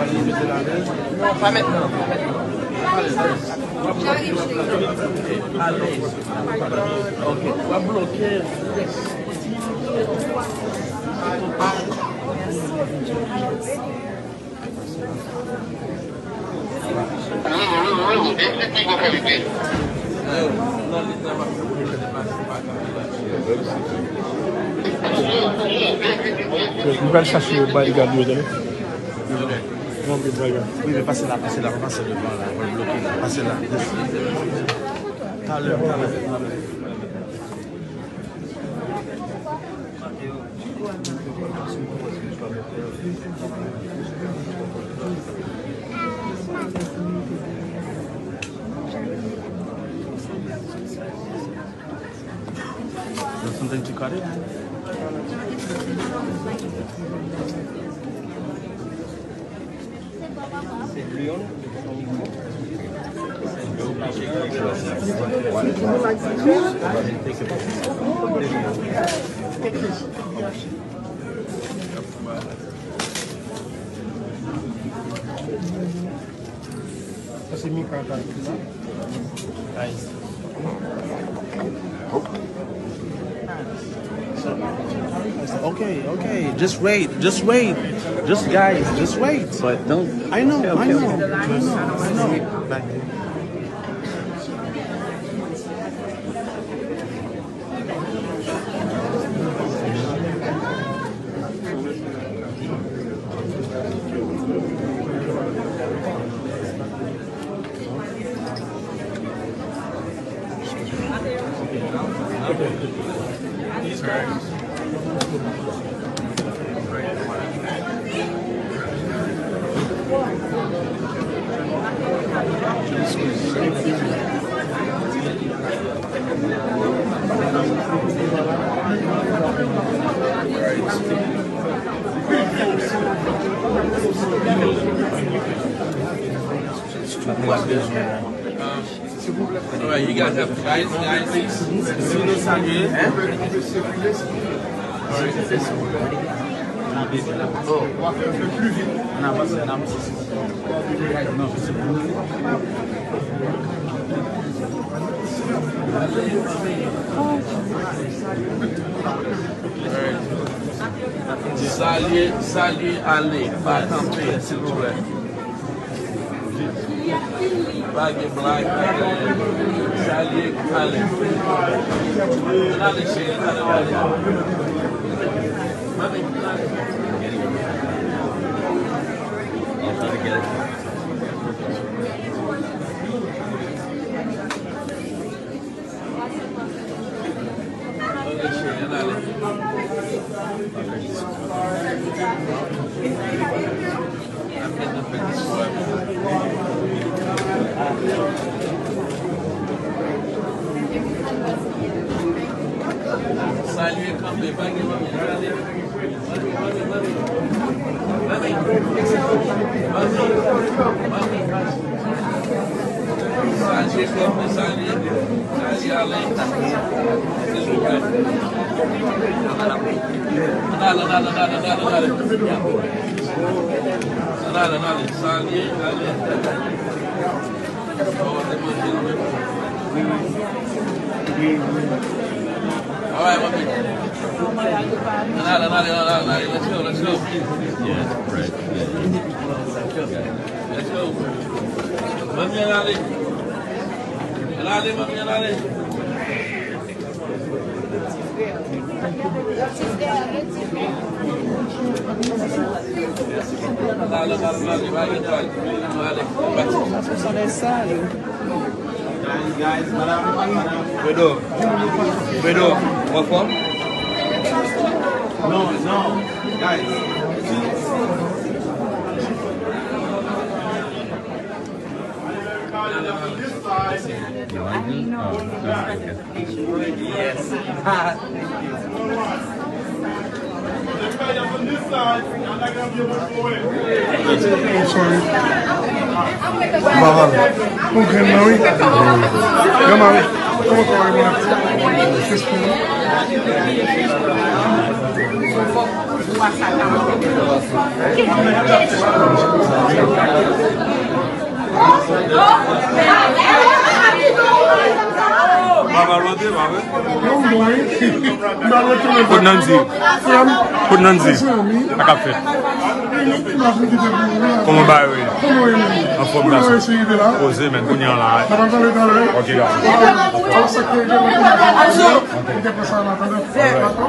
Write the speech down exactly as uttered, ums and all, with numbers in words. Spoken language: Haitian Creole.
Non, pa mentnan, pa mentnan. Alèz. Ok. W ap bloke. Nou pral chache bodyguard yo, tande. Wi, men pase la, pase la, pase devan la, mwen bloke la, pase la. Talè, talè. There's something to cut it? Sa se Mika k ap ekri la. Guys. Okay, okay, just wait, just wait. Just, guys, just wait. But don't. I know, I know, I know, I know. Tout moun ap bezwen. Alright, you guys have, guys, guys, please. Si nou salye. Oh. Ann avanse, ann avanse. Salye, salye, ale, pa kanpe, silvouplè. Pa gen blag, pa gen anyen. Salye, ale. Ale, cheri, ale, ale. Mami, ale. Salye kanpe, pa gen manmi. Salye kanpe, salye, salye ale. Silvouplè. Ann ale, ann ale, ann ale, ann ale, ann ale. Ann ale, ann ale, salye ale. Alright, my man. Ann ale, ann ale, ann ale, ann ale. Let's go, let's go. Yeah, right. Let's go. Manmi, ann ale. Ann ale, manmi, ann ale. Fredo, Fredo, w anfòm? Non, non, guys. You like it? Oh, okay. Yes. I'm sorry. Mama, ou grenn nan, wi. Granma, wi. Kòman sa va, wi? Sis pou nou. Ou a sa ka. Pa pral monte, pa vre? Non, m bon, wi. M pral retounen. Kot Nancy? Frè m. Kot Nancy? Mezanmi. Sa k ap fèt? Imaj m kite pou ou la. Kòman bagay yo ye? Kòman w ye menm? Anfòm, gason. Poze, men, kounye a la. N ap pale talè. Ok, gason. Alò, sa k te rive, mwen te nan kòmantè. Mwen te pran sa nan tandans. Dakò?